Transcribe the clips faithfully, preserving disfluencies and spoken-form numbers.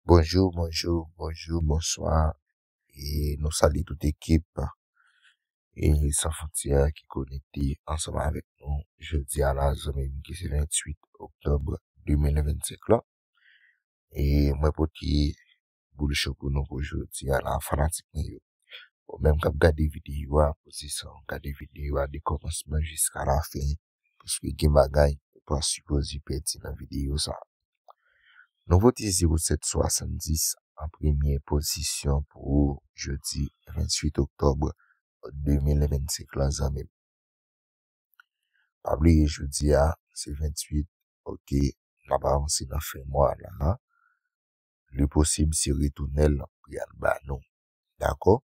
Bonjou, bonjou, bonjou, bonswa. E nou salye tout ekip e San Fwontyè ki konekte ansanm avèk nou jodi a la, zanmi m, ki se venntuit oktòb de mil vennsenk la. E mwen pote boul cho pou nou pou jodi a la, fanatik mwen yo. Ou menm k ap gade videyo a, poze san w gade videyo a de kòmansman jiska lafen, paske gen bagay ou pa sipoze pèdi nan videyo sa. Nou vote zewo sèt swasanndis an premye pozisyon pou jodi venntuit oktòb de mil vennsenk la, zanmi m. Pa bliye jodi a, se venntuit, oke, n ap avanse nan fen mwa la. Li posib se retounen l pou y al ba nou. Dakò?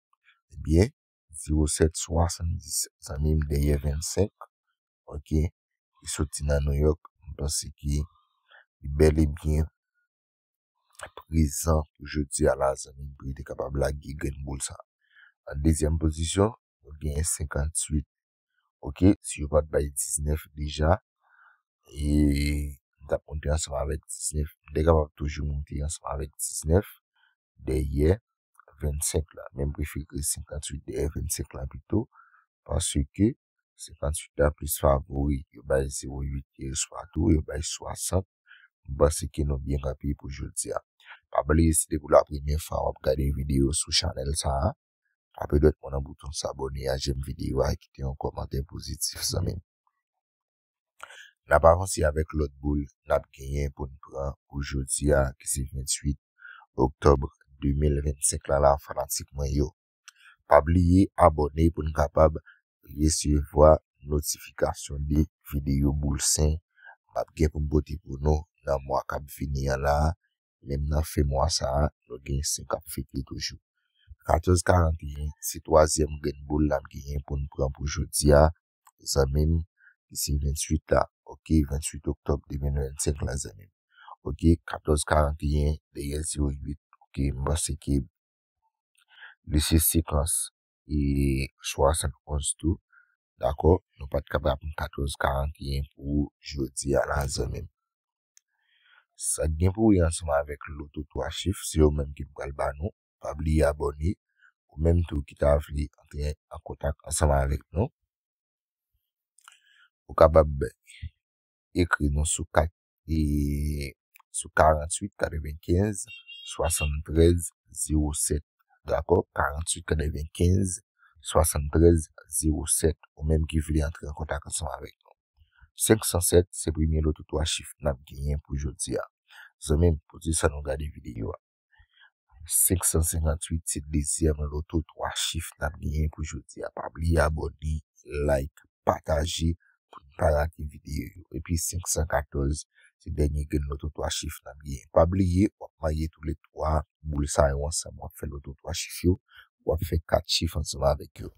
Ebyen, zewo sèt swasanndis, zanmi m, dèyè vennsenk, oke, ki soti nan New York, m panse ki li bèl e byen prezan pou jodi a la, zanmi m, pou yo te kapab lage grenn boul sa. An dezyèm pozisyon, nou genyen senkantuit. Oke, si yo pa t bay diznèf deja, e m t ap monte ansanm avèk diznèf. M te kapab toujou monte ansanm avèk diznèf dèyè vennsenk la, men m prefere senkantuit dèyè vennsenk la pito, paske senkantuit la plis favori. Yo bay zewo uit yè swa tou, yo bay swasant. M panse ke nou byen kanpe pou jodi a. Pa bliye, si depi la premyè fwa w ap gade videyo sou chanèl sa a, tape dwèt mwen nan bouton sabone a, jèm videyo a, kite yon kòmantè pozitif, zanmi m. N ap avanse avèk lòt boul n ap genyen pou n pran pou jodi a, ki se venntuit oktòb de mil vennsenk la, la, fanatik mwen yo. Pa bliye abòne pou n kapab resevwa notifikasyon de videyo boul sen m ap gen pou m pote pou nou nan mwa k ap vini an la. Menm nan fen mwa sa a, nou gen sen k ap fete toujou. Katòz karanteyen, se twazyèm grenn boul n ap genyen pou n pran pou jodi a, zanmi m, ki se venntuit la, oke, venntuit oktòb de mil vennsenk la, zanmi m. Oke, katòz karanteyen, dèyè zewo uit, oke, m panse ke li se sekans e swasannonz tou. Dakò? Nou pa t kapab pran katòz karanteyen pou jodi a la, zanmi m. Sa k gen pou wè ansanm avèk loto twa chif, se yo menm ki pral ba nou. Pa bliye abòne. Ou menm tou ki ta vle antre an kontak ansanm avèk nou, ou kapab ekri nou sou kat, e, sou karanntuit katrevenkenz swasanntrèz zewo sèt. Dakò? Karanntuit katrevenkenz swasanntrèz zewo sèt. Ou menm ki vle antre an kontak ansanm avèk nou. Senk san sèt se premye loto twa chif n ap genyen pou jodi a. Zanmi m, poze san w gade videyo a. Senk san senkantuit se dezyèm loto twa chif n ap genyen pou jodi a. Pa bliye abòne, like, pataje pou n pa rate videyo yo. Epi senk san katòz se dènye grenn loto twa chif n ap genyen. Pa bliye, w ap marye toulètwa boul sa yo ansanm, w ap fè loto twa chif yo, w ap fè kat chif ansanm avèk yo.